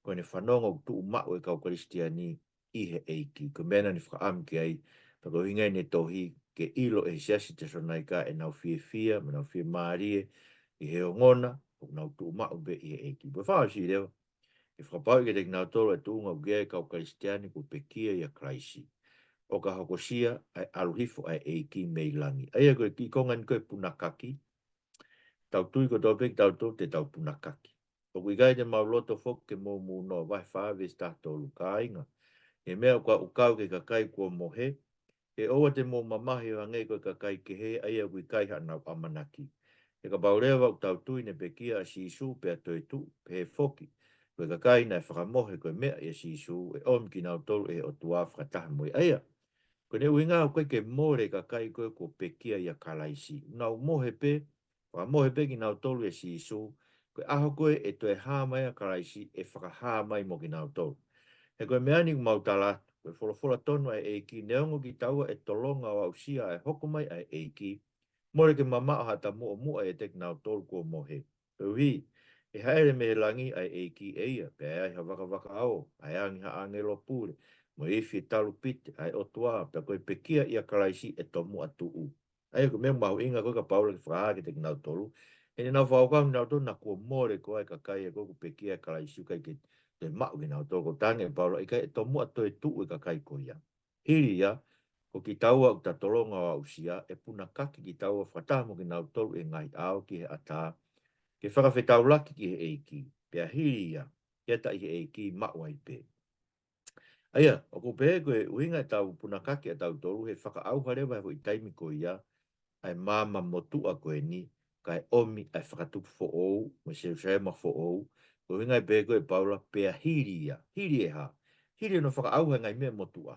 ko ʻene fanongo ʻoku tuʻu maʻu e kau Kalisitiane ʻi he ʻEiki. Ko e meʻa naʻa ne fakaʻamu ki ai, pea ko e ʻuhinga ʻene tohi ke ʻilo ʻe he siasi Tesalonaika ʻenau fiefia, mo ʻenau fiemālie, ʻi he ongona, ʻoku nau tuʻu maʻu pē ʻi he ʻEiki. Pea fakaʻosi leva, ke fakapapauʻi kiate kinautolu e tuʻunga ʻoku ʻi ai e kau Kalisitiane kuo pekia ʻia Kalaisi, ʻo ka hokosia ʻa e ʻalu hifo ʻa e ʻEiki mei langi. ʻA ia ko e kiʻi konga eni ko e punakaki, tau tui kotoa pē kitautolu te tau punakaki. ʻOku ʻikai te mau loto foki ke mou mūnoa, vahe fā veesi taha tolu, kāinga. He meʻa ʻoku ʻuhinga ki he kakai kuo mohe, he ʻoua te mou mamahi ʻo hangē ko e kakai kehe, ʻa ia ʻoku ʻikai haʻanau ʻamanaki. He kapau leva ʻoku tau tui naʻe pekia ʻa Sīsū pea toetuʻu, pehē foki ko e kakai naʻe fakamohe ko e meʻa ʻia Sīsū, ʻe ʻomi kinautolu ʻe he ʻOtua fakataha mo ia. ʻA ia, ko ʻene ʻuhinga ʻoku ʻikai ke mole e kakai ko ē kuo pekia ʻia Kalaisi. Nau mohe pē, fakamohe pē kinautolu ʻia Sīsū, ko e ʻaho ko ē ʻe toe hā mai ai ʻa Kalaisi, ʻe fakahā mai mo kinautolu. He ko e meʻa ni ʻoku mau tala atu, ko e folofola tonu ʻa e ʻEiki, neongo kitaua ʻe tolonga ʻo aʻusia ʻa e hoko mai ʻa e ʻEiki, mole ke mamaʻo haʻata muʻomuʻa ʻiate kinautolu kuo mohe. Koeʻuhi, ʻe hāʻele mei he langi ʻa e ʻEiki ʻe ia, pea ʻe ai ha vakavakaʻao, ʻa e angi ha ʻāngelo pule, mo e ifi e talupite ʻa e ʻOtua, pea ko e pekia ʻia Kalaisi ʻe tomuʻa tuʻu. ʻA ia ko e meʻa mahuʻinga ko ē kapau ʻe fakahā kiate kinautolu, he naʻa nau fakakaukau kinautolu naʻa kuo mole ko ā e kakai ē ko ē kuo pekia ʻia Kalaisi, ʻoku ʻikai ke toe maʻu kinautolu. Ko e talaange ʻe Paula, ʻikai, ʻe tomuʻa toetuʻu e kakai ko ia. Hili ia, ko kitaua ʻoku ta tolonga ʻo aʻusia, ʻe punakaki kitaua fakataha mo kinautolu ʻi he ngaahi ʻao ki he ʻatā, ke fakafetaulaki ki he ʻEiki, pea hili ia, ke ʻata ʻi he ʻEiki maʻu ai pē. ʻA ia, ʻoku pehē ko e ʻuhinga ʻetau punakaki ʻatautolu, he fakaʻauha leva he foʻi taimi ko ia ʻa e maama motuʻa ko eni, kae ʻomi ʻa e fakatupu foʻou, mo e Selūsalema foʻou, ko e ʻuhinga ia pē ko ē ʻe Paula, pea hili ia, hili e hā? Hili hono fakaʻauha e ngaahi meʻa motuʻa,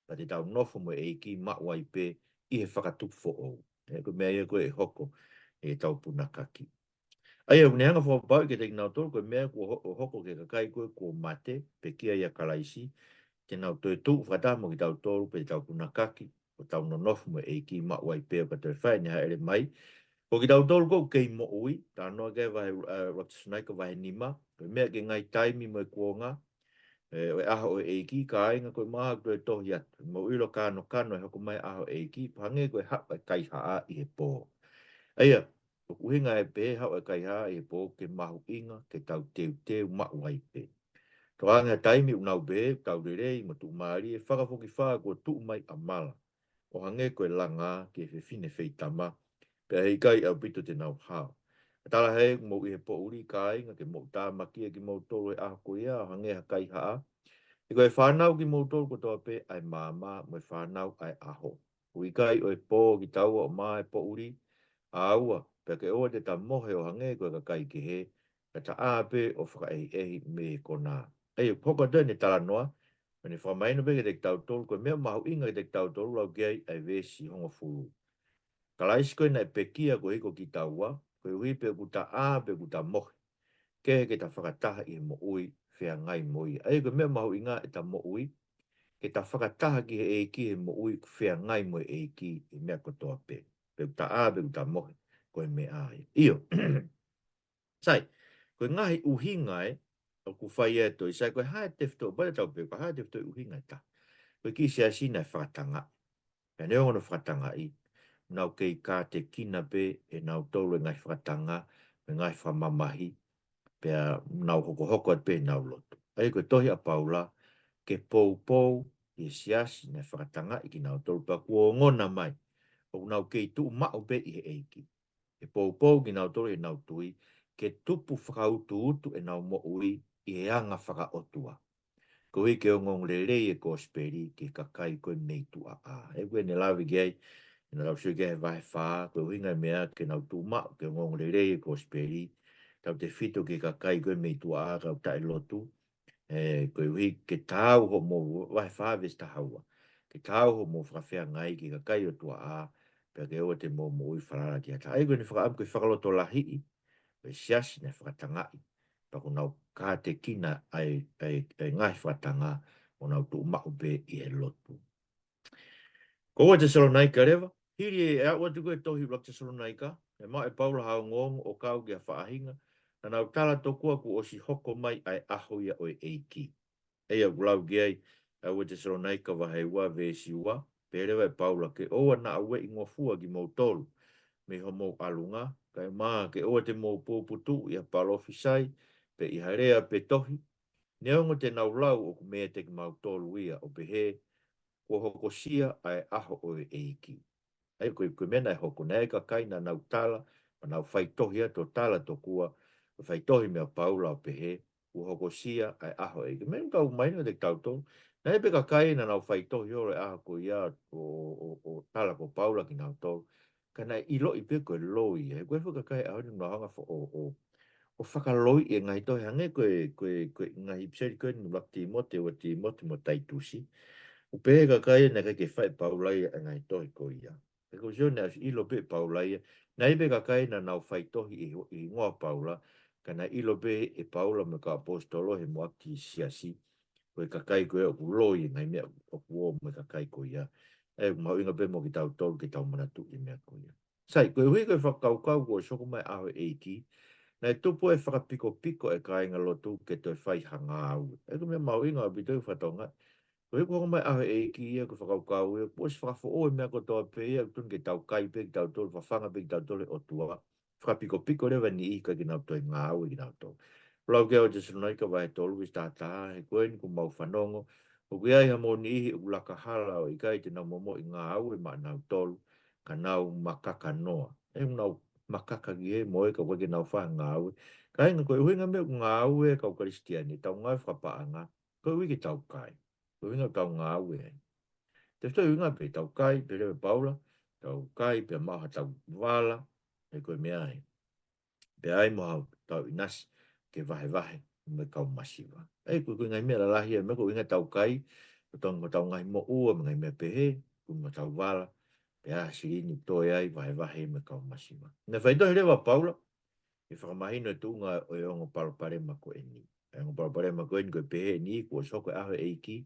pea te tau nofo mo e ʻEiki maʻu ai pē ʻi he fakatupu foʻou. Ē, ko e meʻa ia ko ē ʻe hoko ʻi heʻetau punakaki. ʻA ia, ʻoku ne hanga ʻo fakapapauʻi kiate kinautolu, ko e meʻa kuo ho-, ʻo hoko ki he kakai ko ē kuo mate, pekia ʻia Kalaisi, te nau toetuʻu fakataha mo kitautolu, pea te tau punakaki, ʻo tau nonofo mo e ʻEiki maʻu ai pē ʻo ka toe fai ʻene hāʻele mai. Ko kitautolu ʻoku kei moʻui, talanoa ki ai e vahe, ē, ʻuluaki Tesalonaika vahe nima, ko e meʻa ki he ngaahi taimi mo e kuonga, ē, ʻo e ʻaho ʻo e ʻEiki, kāinga, ko e meʻa ʻoku toe tohi atu. Mou ʻilo kanokano e hoko mai e ʻaho ʻo e ʻEiki, pea hangē ko e haʻu ʻa e kaihaʻa ʻi he pō. ʻA ia, ʻoku ʻuhinga e pehē haʻu ʻa e kaihaʻa ʻi he pō ke mahuʻinga ke tau teuteu maʻu ai pē. Tokanga ki he taimi ʻoku nau pehē ʻoku tau lelei mo tuʻumālie, fakafokifā kuo tuʻu mai ʻa mala, ʻo hangē ko e langa ki he fefine feitama, pea heʻikai ʻaupito te nau hao. Ka tala hē, ʻoku mou ʻi he poʻuli, kāinga, ke mou tāmakia kimoutolu he ʻaho ko ia, ʻo hangē ha kaihaʻa. He ko e fānau kimoutolu kotoa pē ʻa e maama, mo e fānau ʻa e ʻaho. ʻOku ʻikai ʻo e pō kitaua ʻo mā e poʻuli, ʻāua, pea ke ʻoua te ta mohe ʻo hangē ko e kakai kehe, ka ta ʻā pē ʻo fakaʻehiʻehi mei he konā. ʻA ia, ʻoku hoko atu ʻene talanoa, ʻo ne fakamahino pē kiate kitautolu, ko e meʻa mahuʻinga kiate kitautolu, lau ki ai ʻa e veesi hongofulu. Kalaisi ko ē naʻe pekia koeʻuhi ko kitaua, koeʻuhi pē ʻoku ta ʻā pe ʻoku ta mohe, kehe ke ta fakataha ʻi he moʻui feangai mo ia. ʻA ia ko e meʻa mahuʻinga ʻeta moʻui, ke ta fakataha ki he ʻEiki he moʻui ʻoku feangai mo e ʻEiki he meʻa kotoa pē. Pe ʻoku ta ʻā pe ʻoku ta mohe, ko e meʻa ia. ʻIo. Sai, ko e ngaahi ʻuhinga ē, ʻoku fai ʻe he tohi, sai, ko e hā e tefitoʻi, pea tau pehē, ko e hā e tefitoʻi ʻuhinga ʻe taha. Ko e kiʻi siasi naʻe fakatangaʻi. Pea neongo hono fakatangaʻi, nau kei kātekina pē ʻe nautolu e ngaahi fakatanga, mo e ngaahi fakamamahi, pea nau hokohoko atu pē ʻenau lotu. ʻA ia ko e tohi ʻa Paula, ke poupou ʻi he siasi naʻe fakatangaʻi kinautolu, pea kuo ongona mai, ʻoku nau kei tuʻu maʻu pē ʻi he ʻEiki. Ke poupou kinautolu ʻi heʻenau tui, ke tupu fakautuutu ʻenau moʻui ʻi he anga fakaʻotua. Koeʻuhi ke ongoongolelei e kosipeli ki he kakai ko ē mei tuʻa ʻā. Ē, ko ʻene lave ki ai, ʻi heʻene lau sio ki ai he vahe fā, ko e ʻuhinga e meʻa ke nau tuʻu maʻu, ke ongoongolelei e kosipeli, tautefito ki he kakai ko ē mei tuʻa ʻā, kau taʻelotu, ē, koeʻuhi ke taau hoʻomou, vahe fā veesi taha ua, ke taau hoʻomou fakafeangai ki he kakai ʻo tuʻa ʻā, pea ke ʻoua te mou moʻui falala ki ha taha. ʻA ia ko ʻene fakaʻamu ko e fakalotolahiʻi ʻo e siasi naʻe fakatangaʻi. Pea kuo nau kātekina ʻa e, ʻa e, ʻa e ngaahi fakatanga, ʻo nau tuʻu maʻu pē ʻi he lotu. Ko ua Tesalonaika leva, hili e aʻu atu ko ē tohi ʻuluaki Tesalonaika, ʻe maʻu ʻe Paula ha ongoongo ʻo kau ki ha faʻahinga naʻa nau tala tokua kuo ʻosi hoko mai ʻa e ʻaho ia ʻo e ʻEiki. ʻA ia ʻoku lau ki ai ʻa ua Tesalonaika vahe ua veesi ua, pehē leva ʻe Paula, ke ʻoua naʻa ueʻi ngofua kimoutolu mei homou ʻalunga, kae ʻumaʻā ke ʻoua te mou puputuʻu ʻi ha palofisai, pe ʻi ha lea pe tohi, neongo te nau lau ʻoku meiate kimautolu ia, ʻo pehē, kuo hokosia ʻa e ʻaho ʻo e ʻEiki. ʻA ia ko e, ko e meʻa naʻe hoko, naʻe ʻi ai e kakai naʻa nau tala, pea nau faitohi atu ʻo tala tokua, ʻo faitohi meia Paula ʻo pehē, kuo hokosia ʻa e ʻaho ʻo e ʻEiki. Meʻa ʻoku tau mahino kiate kitautolu, naʻe ʻi ai pē kakai naʻa nau faitohi holo e ʻaho ko ia ʻo, ʻo, ʻo, ʻo tala ko Paula kinautolu, ka naʻe ʻiloʻi pē ko e loi ia. He ko e fuʻu kakai ʻaho ni nau hanga fo-, ʻo, ʻo, ʻo fakaloiʻi e ngaahi tohi hangē ko e, ko e, ko e ngaahi ʻipiseli ko eni ʻuluaki Tīmote, ua Tīmote mo Taitusi. ʻOku pehē kakai naʻe ʻikai ke fai ʻe Paula ia e ngaahi tohi ko ia. He ko Sione ʻosi ʻilo pē ʻe Paula ia. Naʻe ʻi ai pē kakai naʻa nau fai tohi ʻi ho-, ʻi hingoa Paula, ka naʻe ʻilo pē ʻe Paula mo e kau ʻaposetolo he muʻaki siasi, ko e kakai ko ia ʻoku loi e ngaahi meʻa ʻoku ō mo e kakai ko ia. ʻE mahuʻinga pē mo kitautolu ke tau manatuʻi e meʻa ko ia. Sai, koeʻuhi ko e fakakaukau kuo ʻosi hoko mai ʻa e ʻEiki, naʻe tupu e fakapikopiko e kāingalotu ke toe fai ha ngāue. ʻE ko e meʻa mahuʻinga ʻaupito e fatongia. Koeʻuhi kuo hoko mai ʻa e ʻEiki ia ko e fakakaukau ia, kuo ʻosi fakafoʻou e meʻa kotoa pē ia, ʻoku totonu ke tau kai pē kitautolu, fafanga pē kitautolu ʻe he ʻOtua. Fakapikopiko leva e niʻihi ʻikai ke nau toe ngāue kinautolu. Lau ki he ua Tesalonaika vahe tolu veesi taha taha, he ko eni kuo mau fanongo, ʻoku ʻi ai hamou niʻihi ʻoku laka hala ʻo ʻikai te nau momoʻi ngāue maʻanautolu, ka nau makaka noa. ʻE nau makaka ki he moʻui ka ʻoku ʻikai ke nau fai ha ngāue. Kāinga, ko e ʻuhinga e meʻa ʻoku ngāue e kau Kalisitiane, tau ngāue fakapaʻanga, koeʻuhi ke tau kai. Ko e ʻuhinga ʻoku tau ngāue ai. Tefito e ʻuhinga pē tau kai, pehē leva ʻe Paula, tau kai, pea maʻu haʻatau vala, ʻe ko e meʻa ia. Pea ʻi ai mo haʻatau ʻinasi ke vahevahe mo e kau masiva. ʻE ko e, ko e ngaahi meʻa lalahi ia, meʻa ko e ʻuhinga tau kai, ko tau, ko tau ngaahi moʻua, mo e ngaahi meʻa pehē, ko e mo tau vala, pea silini toe ai vahevahe mo e kau masiva. Naʻe fai tohi leva ʻa Paula, ke fakamahino e tuʻunga ʻo e ongo palopalema ko eni. E ongo palopalema ko eni ko e pehē ni kuo ʻosi hoko e ʻaho ʻo e ʻEiki,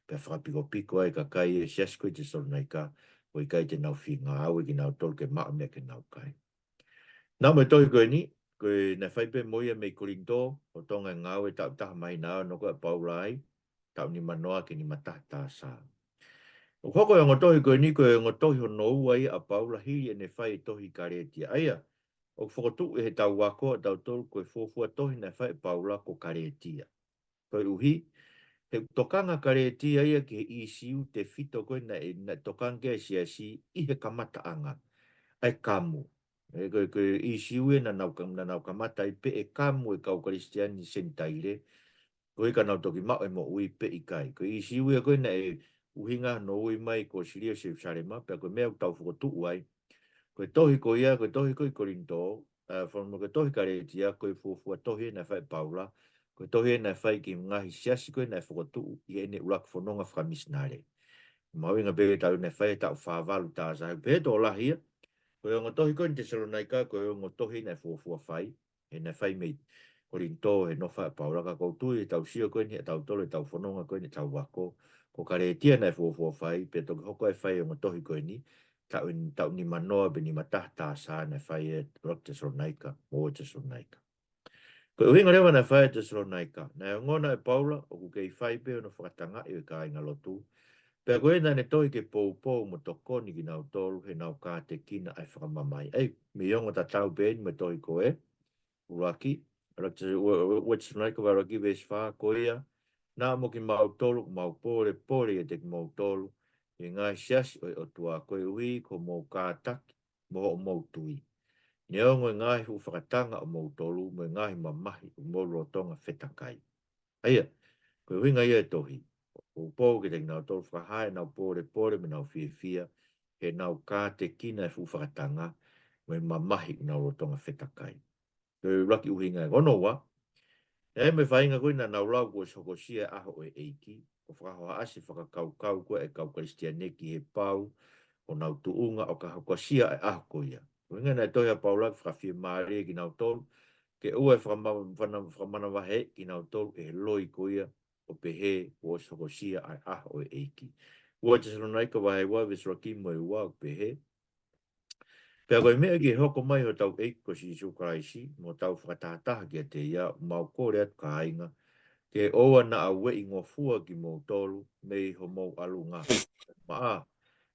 pea fakapikopiko ai e kakai e siasi ko ē ʻi Tesalonaika, ʻoku ʻikai te nau fie ngāue kinautolu ke maʻu meʻa ke nau kai. Naʻa mo e tohi ko eni, ko e naʻe fai pē mo ia mei Kolinitō, ʻo Tonga e ngāue taʻu taha māhina ono ko ē ʻa Paula ai, taʻu nima noa ki he nima taha T S. ʻOku hoko e ongo tohi ko eni, ko e ongo tohi hono ua ia ʻa Paula hili ʻene fai e tohi Kalētia. ʻA ia, ʻoku fokotuʻu ʻe heʻetau ako ʻatautolu ko e fuofua tohi naʻe fai ʻe Paula ko Kalētia. Koeʻuhi, he ʻoku tokanga Kalētia ia ki he ʻīsiu tefito ko ē naʻe, naʻe tokanga ki ai e siasi ʻi he kamataʻanga. ʻA e kamu. ʻE ko e, ko e ʻīsiu ia naʻa nau ka-, naʻa nau kamata ai pē ʻe kamu e kau Kalisitiane Senitaile, koeʻuhi ka nau toki maʻu e moʻui pe ʻikai. Ko e ʻīsiu ia ko ē naʻe ʻuhinga hono ui mai ko Siria Selusalema, pea ko e meʻa ʻoku tau fokotuʻu ai. Ko e tohi ko ia, ko e tohi ko ē ʻi Kolinitō, ʻa, fonu mo ko e tohi Kalētia, ko e fuofua tohi naʻe fai ʻe Paula, ko e tohi naʻe fai ki he ngaahi siasi ko ē naʻe fokotuʻu ʻi heʻene ʻuluaki fononga fakamisinale. Mahuʻinga pē ke tau naʻe fai he taʻu fā valu T S. Pea tokolahi ia, ko e ongo tohi ko eni Tesalonaika, ko e ongo tohi naʻe fuofua fai, he naʻe fai mei Kolinitō he nofo ʻa Paula, ka ʻoku ou tui ʻe tau sio ko eni ʻatautolu ʻetau fononga ko eni ʻetau ako, ko Kalētia naʻe fuofua fai, pea toki hoko ai e fai e ongo tohi ko eni, taʻu, taʻu nima noa pe nima taha T S naʻe fai e ʻuluaki Tesalonaika, mo e ua Tesalonaika. Ko e ʻuhinga leva naʻe fai e Tesalonaika, naʻe ongona ʻe Paula, ʻoku kei fai pē hono fakatangaʻi ʻo e kāingalotu, pea ko ē naʻa ne tohi ke poupou mo tokoni kinautolu, heʻenau kātekina ʻa e fakamamahi. ʻA ia, mei he ongo tatau pē eni mo e tohi ko ē, ʻuluaki, ʻuluaki, ua, ua, ua Tesalonaika vahe ʻuluaki veesi fā, ko ia, naʻa mo kimautolu, ʻoku mau pōlepole ʻiate kimoutolu, ʻi he ngaahi siasi ʻo e ʻOtua, koeʻuhi ko hoʻomou kātaki, mo hoʻomou tui. Neongo e ngaahi fuʻu fakatanga ʻomoutolu, mo e ngaahi mamahi ʻoku mou lolotonga fetakai. ʻA ia, ko e ʻuhinga ia e tohi. Poupou kiate kinautolu, fakahā ʻenau pōlepole mo ʻenau fiefia, heʻenau kātekina e fuʻu fakatanga, mo e mamahi ʻoku nau lolotonga fetakai. Ko e ʻuluaki ʻuhinga. Ko hono ua, ʻi ai mo e faʻahinga ko ē naʻa nau lau kuo ʻosi hokosia e ʻaho ʻo e ʻEiki, ʻo fakahohaʻasi e fakakaukau ko ē ʻa e kau Kalisitiane ki he pau honau tuʻunga ʻo ka hokosia e ʻaho ko ia. Ko e ʻuhinga naʻe tohi ʻa Paula ke fakafiemālie kinautolu, ke ʻoua ʻe fakama-, fana-, fakamanavahē kinautolu ʻe he loi ko ia, ʻo pehē kuo ʻosi hokosia ʻa e ʻaho ʻo e ʻEiki. Ua Tesalonaika vahe ua veesi ʻuluaki mo e ua ʻoku pehē, pea ko e meʻa ki he hoko mai hotau ʻEiki ko Sīsū Kalaisi, mo tau fakatahataha kiate ia, ʻoku mau kole atu kāinga, ke ʻoua naʻa ueʻi ngofua kimoutolu, mei homou ʻalunga. Maʻa,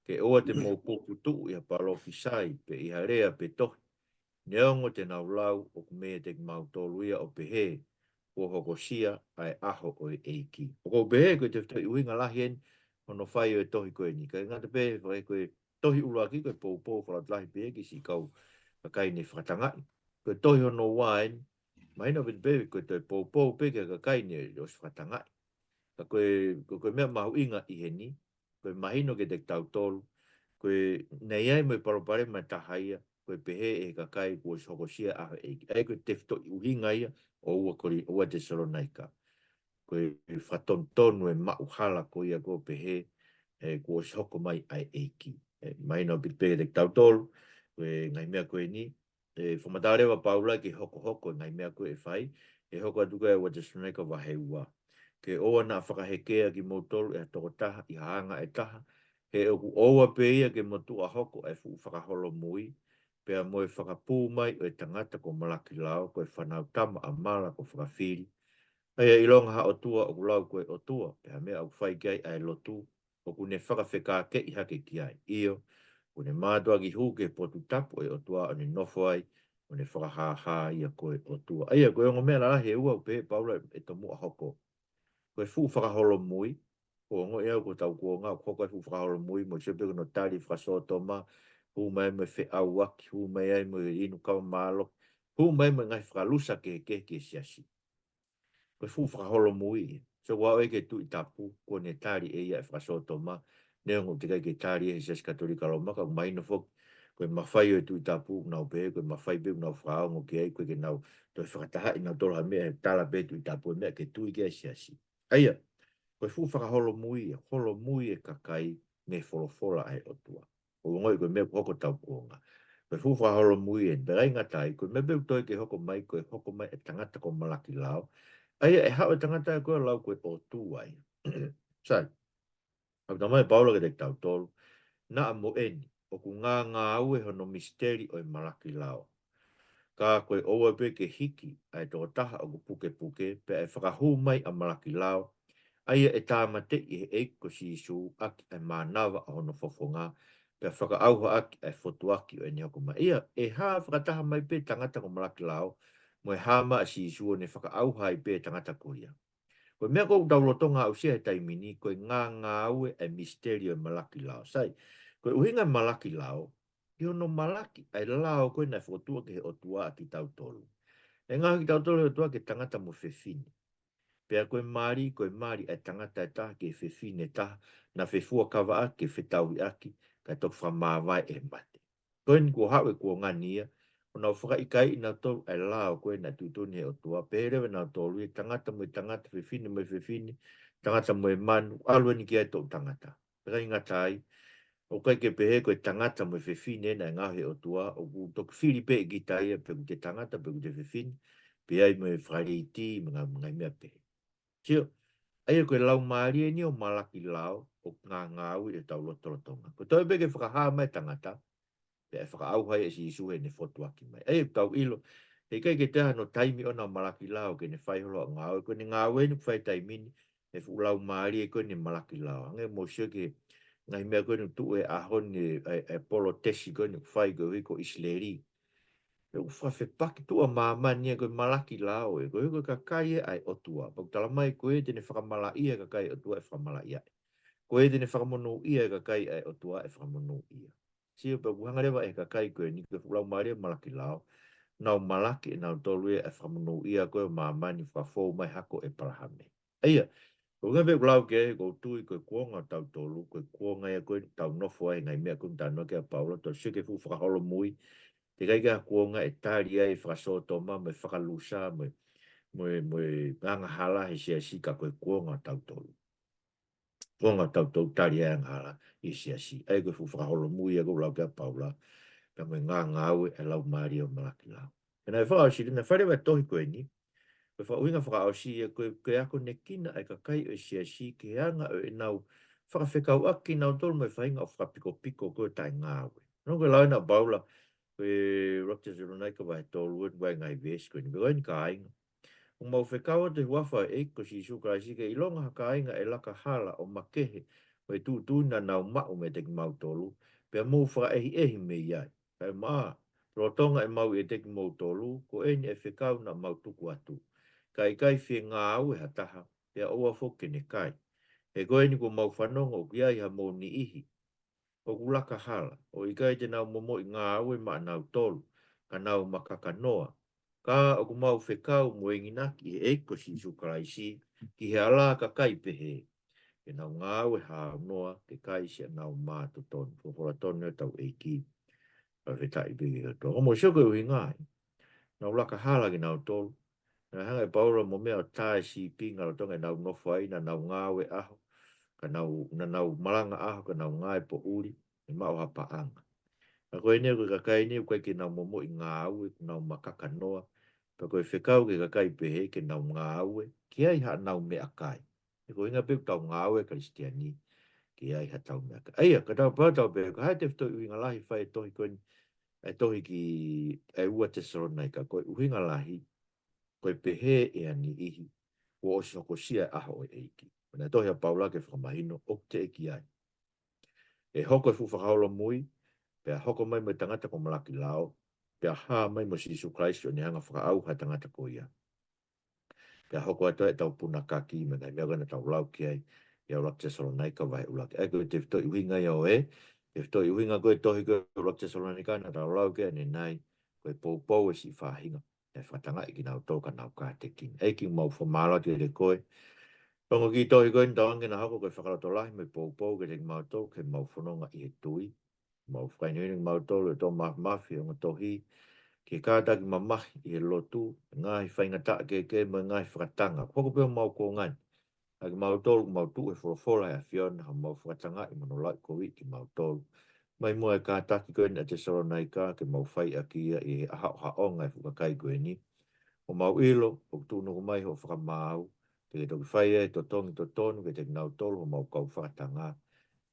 ke ʻoua te mou puputuʻu ʻi ha palōfisai, pe ʻi ha lea pe tohi. Neongo te nau lau, ʻoku meiate kimautolu ia ʻo pehē, kuo hokosia ʻa e ʻaho ʻo e ʻEiki. ʻOku ou pehē, ko e tefitoʻi ʻuhinga lahi eni, hono fai ʻo e tohi ko eni. ʻIkai ngata pē, fai ko e tohi ʻuluaki ko e poupou fakalotolahi pē ki siʻi kau kakai naʻe fakatangaʻi. Ko e tohi hono ua eni, mahino pē pē ko e toe poupou pē ki he kakai naʻe ʻosi fakatangaʻi. Ka ko e, ko, ko e meʻa mahuʻinga ʻi heni, ko e mahino kiate kitautolu, ko e, naʻe ʻi ai mo e palopalema ʻe taha ia, ko e pehē ʻe he kakai kuo ʻosi hokosia ʻa e ʻEiki. ʻA ia ko e tefitoʻi ʻuhinga ia ʻo ua Koli-, ua Tesalonaika. Ko e fakatonutonu e maʻuhala ko ia ko e pehē, ē, kuo ʻosi hoko mai ʻa e ʻEiki. Ē, mahino ʻaupito pē kiate kitautolu, ko e ngaahi meʻa ko eni, ē, fakamatala leva ʻa Paula ke hokohoko e ngaahi meʻa ko ē ʻe fai, ʻe hoko atu ko ē ua Tesalonaika vahe ua. Ke ʻoua naʻa fakahekea kimoutolu ʻe ha tokotaha ʻi ha anga ʻe taha, he ʻoku ʻoua pē ia ke motuʻa hoko ʻa e fuʻu fakaholomui, pea mo e fakapū mai ʻo e tangata ko Malakilao, ko e fānautama ʻa Mala ko Fakafili. ʻA ia ʻilonga ha ʻotua ʻoku lau ko e ʻotua, pea meʻa ʻoku fai ki ai ʻa e lotu, ʻoku ne fakafekākeʻi hake ki ai. ʻIo, ʻoku ne mātuʻaki hū ki he potu tapu ʻo e ʻOtua ʻo ne nofo ai, ʻo ne fakahāhā ia ko e ʻOtua. ʻA ia, ko e ongo meʻa lalahi ʻe ua ʻoku pehē ʻe Paula ʻe tomuʻa hoko. Ko e fuʻu fakaholomui, ʻoku ongoʻi au ko hotau kuonga, ʻoku hoko e fuʻu fakaholomui, mo sio pē ko hono tali fakasōtoma, hū mai mo e feʻauaki, hū mai ai mo e inu kava mālohi, hū mai mo e ngaahi fakalusa kehekehe ki he siasi. Ko e fuʻu fakaholomui. So, ʻoku ʻai ke Tuʻi Tapu, ko ʻene tali ʻe ia e fakasōtoma, neongo ʻoku teʻeki ai ke tali ʻe he Siasi Katolika Loma, ka ʻoku mahino foki, ko e mafai ʻo e Tuʻi Tapu, ʻoku nau pehē, ko e mafai pē ʻoku nau fakaongo ki ai, ʻoku ʻikai ke nau toe fakatahaʻi nautolu ha meʻa, ʻe tala pē Tuʻi Tapu e meʻa ke tui ki ai e siasi. ʻA ia, ko e fuʻu fakaholomui, holomui e kakai mei he folofola ʻa e ʻOtua. ʻOku ongoʻi ko e meʻa ʻoku hoko hotau kuonga. Ko e fuʻu fakaholomui eni, pea ʻikai ngata ai, ko e meʻa pē ʻoku toe ke hoko mai, ko e hoko mai e tangata ko Malakilao. ʻA ia ʻe haʻu e tangata ko ē ʻo lau ko e ʻOtua ia. Sai, ʻoku talamai ʻe Paula kiate kitautolu, naʻa mo eni, ʻoku ngāngāue hono misiteli ʻo e Malakilao. Ka ko e ʻoua pē ke hiki ʻa e tokotaha ʻoku pukepuke, pea ʻe fakahū mai ʻa Malakilao, ʻa ia ʻe tāmateʻi ʻe he ʻEiki ko Sīsū ʻaki ʻa e mānava ʻo hono fofonga, pea fakaʻauha ʻaki ʻa e fotuaki ʻo ʻene hoko mai. ʻA ia, ʻe hā fakataha mai pē tangata ko Malakilao, mo e hā mai ʻa Sīsū ʻo ne fakaʻauha ai pē tangata ko ia. Ko e meʻa ʻoku tau lolotonga aʻusia he taimi ni, ko e ngāngāue e misiteli ʻo e Malakilao. Sai, ko e ʻuhinga e Malakilao, ʻi hono malaki ʻa e lao ko ē naʻe fokotuʻu ki he ʻOtua ʻa kitautolu. ʻE ngaohi kitautolu ʻe he ʻOtua ke tangata mo fefine. Pea ko e mali, ko e mali ʻa e tangata ʻe taha ki he fefine ʻe taha, naʻa fefuakavaʻaki, fetauhiʻaki, kae toki fakamāvae ʻe he mate. Ko eni kuo haʻu e kuonga ni ia, ʻo nau fakaʻikaiʻi nautolu ʻa e lao ko ē naʻe tuʻutuʻuni ʻe he ʻOtua, pehē leva nautolu ia, tangata mo e tangata, fefine mo e fefine, tangata mo e manu, ʻalu eni ki ai e toʻu tangata. Pea ʻikai ngata ai, ʻoku ʻikai ke pehē ko e tangata mo e fefine naʻe ngaohi ʻe he ʻOtua, ʻoku toki fili pē ʻe kita ia, pe ʻoku te tangata, pe ʻoku te fefine, pea ʻi ai mo e fakalētī, mo e ngaahi, ngaahi meʻa pehē. Sio, ʻa ia ko e laumālie eni ʻo Malakilao, ʻoku ngāngāue ʻi hotau lotolotonga. Ko e toe pē ke fakahā mai e tangata, pea ʻe fakaʻauha ai ʻe Sīsū heʻene fotuaki mai. ʻA ia ʻoku tau ʻilo, heʻikai ke toe ʻi ai hano taimi ʻona ʻo Malakilao ke ne fai holo ʻene ngāue, ko ʻene ngāue eni ʻoku fai he taimi ni, he fuʻu laumālie ko eni ʻo Malakilao. Hangē mou sio ki he ngaahi meʻa ko eni ʻoku tuʻu he ʻaho ni, ʻa e, ʻa e polotesi ko eni ʻoku fai koeʻuhi ko ʻIsileli. ʻOku fakafepaki tuʻa māmani ia ko e Malakilao ē, koeʻuhi ko e kakai ē ʻa e ʻOtua. Pea ʻoku talamai ko ia te ne fakamalaʻia e kakai ʻa e ʻOtua ʻe fakamalaʻia ai. Ko ia te ne fakamonūʻia e kakai ʻa e ʻOtua ʻe fakamonūʻia. Sio pea ʻoku hanga leva ʻe he kakai ko eni ko e fuʻu laumālie ʻo Malakilao, nau malaki ʻe nautolu ia e fakamonūʻia ko ē ʻo māmani fakafou mai hako ʻo ʻĒpalahame. ʻA ia, ko e ngaahi meʻa ʻoku lau ki ai, ʻoku ou tui ko e kuonga ʻo tautolu, ko e kuonga ia ko ē ʻoku tau nofo ai he ngaahi meʻa ko eni ʻoku talanoa ki ai ʻa Paula, tau sio ki he fuʻu fakaholomui, teʻeki ai ke ʻi ai ha kuonga ʻe tali ai e fakasōtoma, mo e fakalusa, mo e, mo e, mo e angahala he siasi ka ko e kuonga ʻo tautolu. Kuonga ʻo tautolu tali ai e angahala ʻi he siasi. ʻA ia ko e fuʻu fakaholomui ia ʻoku lau ki ai ʻa Paula, pea mo e ngāngāue e laumālie ʻo Malakilao. Pea naʻe fakaʻosi, naʻe fai leva e tohi ko eni, ko e fakaʻuhinga fakaʻosi ia ko e, ko e akonekina e kakai ʻo e siasi ki he anga ʻo ʻenau fakafekauʻaki kinautolu mo e faʻahinga ʻo fakapikopiko ko e taʻengāue. Naʻa ko e lau ena ʻa Paula, ko e ʻuluaki Tesalonaika vahe tolu, ʻoku ʻi ai e ngaahi veesi ko eni, pea ko eni kāinga. ʻOku mau fekau atu he huafa ʻo e ʻEiki ko Sīsū Kalaisi ke ʻilonga ha kāinga ʻe laka hala ʻo makehe mo e tuʻutuʻuni naʻa nau maʻu meiate kimautolu, pea mou fakaʻehiʻehi mei ai. Kaeʻumaʻā, lolotonga ʻemau ʻiate kimoutolu, ko eni e fekau naʻa mau tuku atu. Ka ʻikai fie ngāue ha taha, pea ʻoua foki ke ne kai. He ko eni kuo mau fanongo ʻoku ʻi ai hamou niʻihi ʻoku laka hala, ʻo ʻikai te nau momoʻi ngāue maʻanautolu, ka nau makakanoa. Ka ʻoku mau fekau mo enginaki ʻi he ʻEiki ko Sīsū Kalaisi, ki he ala ʻa e kakai pehē. ke nau ngāue haunoa, ke kai siʻanau mā totonu. Folofola tonu ʻetau ʻEiki. Fakafetaʻi pē ki he ʻOtua. Ko e mou sio ko e ʻuhinga ia. Nau laka hala kinautolu. Naʻe hanga ʻe Paula mo meʻa ʻo tā e sīpinga lolotonga ʻenau nofo ai, naʻa nau ngāue ʻaho, ka nau, naʻa nau malanga ʻaho, ka nau ngāue poʻuli, ʻe maʻu ha paʻanga. Ka ko eni ko e kakai ni, ʻoku ʻikai ke nau momoʻi ngāue, ʻoku nau makakanoa. Pea ko e fekau ki he kakai pehē ke nau ngāue, ke ʻi ai haʻanau meʻakai. He ko e ʻuhinga pē ʻoku tau ngāue Kalisitiane, ke ʻi ai haʻatau meʻakai. ʻA ia, ka tau pehē, tau pehē, ko e hā e tefitoʻi ʻuhinga lahi ʻoku fai ʻe he tohi ko eni, e tohi ki he ua Tesalonaika, ko e ʻuhinga lahi, ko e pehē ʻe ha niʻihi, kuo ʻosi hokosia e ʻaho ʻo e ʻEiki. Naʻe tohi ʻa Paula ke fakamahino ʻoku teʻeki ai. ʻE hoko e fuʻu fakaholomui, pea hoko mai mo e tangata ko Malaki Lao, pea hā mai mo Sīsū Kalaisi ʻo ne hanga ʻo fakaʻauha e tangata ko ia. Pea hoko atu ʻetau punakaki mo e ngaahi meʻa ko ē naʻa tau lau ki ai, ʻi he ʻuluaki Tesalonaika vahe ʻuluaki. ʻA ia ko e tefitoʻi ʻuhinga ia ʻo e, tefitoʻi ʻuhinga ko e tohi ko e ʻuluaki Tesalonaika naʻa tau lau ki ai ʻanenai, ko e poupou e siʻi faʻahinga, ʻe fakatangaʻi kinautolu ka nau kātekina. ʻEiki, mau fakamālō atu kiate koe. Ongo kiʻi tohi ko eni, tauange naʻa hoko ko e fakalotolahi mo e poupou kiate kimautolu ke mau fononga ʻi he tui. Mau fakahinohino kimautolu ʻe he ʻOtua Māfimafi ʻi he ongo tohi, ke kātaki mamahi ʻi he lotu, ngaahi faingataʻa kehekehe mo e ngaahi fakatanga. Hoko pē homau kuonga ni ʻa kimautolu, mau tuʻu he folofola ʻa e ʻAfiona, ʻo mau fakatangaʻi mo hono lauʻikoviʻi kimautolu. Mai muʻa e kātaki ko eni ʻa Tesalonaika, ke mau fai ʻaki ia ʻi he haʻohaʻonga e fuʻu kakai ko eni. ʻO mau ʻilo, ʻoku tuʻunuku mai hoʻo fakamaau, ke ke toki fai e totongi totonu kiate kinautolu, ʻo mau kau fakatanga,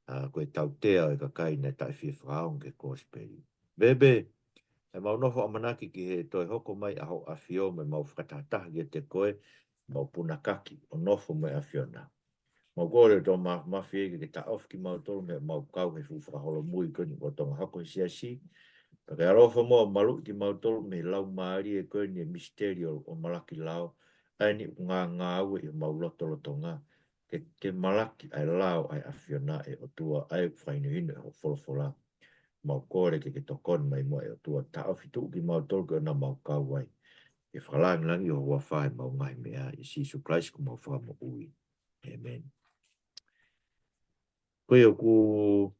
ʻa, ko e tautea ʻo e kakai naʻe taʻefie fakaongo ki he kosipeli. Pea pē, ʻe mau nofo ʻamanaki ki he toe hoko mai ʻa hoʻo ʻAfio mo ʻemau fakatahataha kiate koe, mau punakaki ʻo nofo mo e ʻAfiona. Mau kole ʻOtua Māfimafi ke ke taʻofi kimautolu mei heʻemau kau he fuʻu fakaholomui ko eni ʻoku lolotonga hoko he siasi. Pea ke ʻaloʻofa muʻa ʻo maluʻi kimautolu mei he laumālie ko eni e misiteli ʻo, ʻo Malaki Lao, ʻa eni ʻoku ngāngāue ʻi homau lotolotonga, ke, ke malaki ʻa e lao ʻa e ʻAfiona ʻe ʻOtua, ʻa ia ʻoku fakahinohino ʻe hoʻo folofola. Mau kole ke ke tokoni mai muʻa ʻe ʻOtua, taʻofi tuʻu kimautolu ke ʻoua naʻa mau kau ai. Ke fakalāngilangiʻi ho huafa ʻi heʻemau ngaahi meʻa, ʻia Sīsū Kalaisi ko homau Fakamoʻui. ʻĒmeni. Ko ia ʻoku